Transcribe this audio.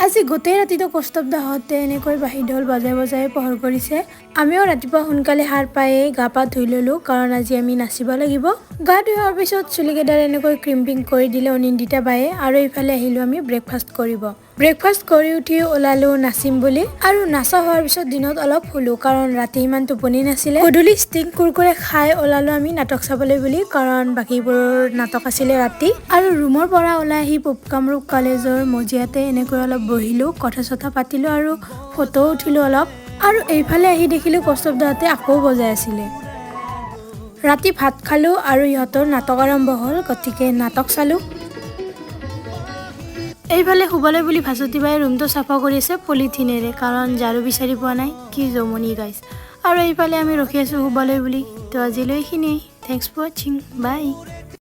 আজি গোটেই ৰাতিটো কৌস্তভ দাহঁতে এনেকৈ বাঁহী ঢোল বজাই বজাই পোহৰ কৰিছে। আমিও ৰাতিপুৱা সোনকালে সাৰ পায়েই গা পা ধুই ল'লোঁ, কাৰণ আজি আমি নাচিব লাগিব। গা ধোৱাৰ পিছত চুলিকেইডাল এনেকৈ ক্ৰিম্পিং কৰি দিলে অনিন্দিতা বায়ে আৰু এইফালে আহিলোঁ আমি ব্ৰেকফাষ্ট কৰিব। ব্ৰেকফাষ্ট কৰি উঠি ওলালোঁ নাচিম বুলি। আৰু নাচা হোৱাৰ পিছত দিনত অলপ শুলোঁ, কাৰণ ৰাতি ইমান টোপনি নাছিলে। গধূলি ষ্টিং কুৰকুৰে খাই ওলালোঁ আমি নাটক চাবলৈ বুলি, কাৰণ বাকীবোৰৰ নাটক আছিলে ৰাতি। আৰু ৰুমৰ পৰা ওলাই আহি পূব কামৰূপ কলেজৰ মজিয়াতে এনেকৈ অলপ বহিলোঁ, কথা চথা পাতিলোঁ আৰু ফটোও উঠিলোঁ অলপ। আৰু এইফালে আহি দেখিলোঁ কৌস্তভ দাহঁতে আকৌ বজাই আছিলে। ৰাতি ভাত খালোঁ আৰু ইহঁতৰ নাটক আৰম্ভ হ'ল, গতিকে নাটক চালোঁ। এইফালে শুবলৈ বুলি ভাজতি বাই ৰুমটো চাফা কৰি আছে পলিথিনেৰে, কাৰণ ঝাৰু বিচাৰি পোৱা নাই। কি জমনি গাইছ! আৰু এইফালে আমি ৰখি আছোঁ শুবলৈ বুলি। তো আজিলৈ এইখিনিয়ে। Thanks for watching, bye.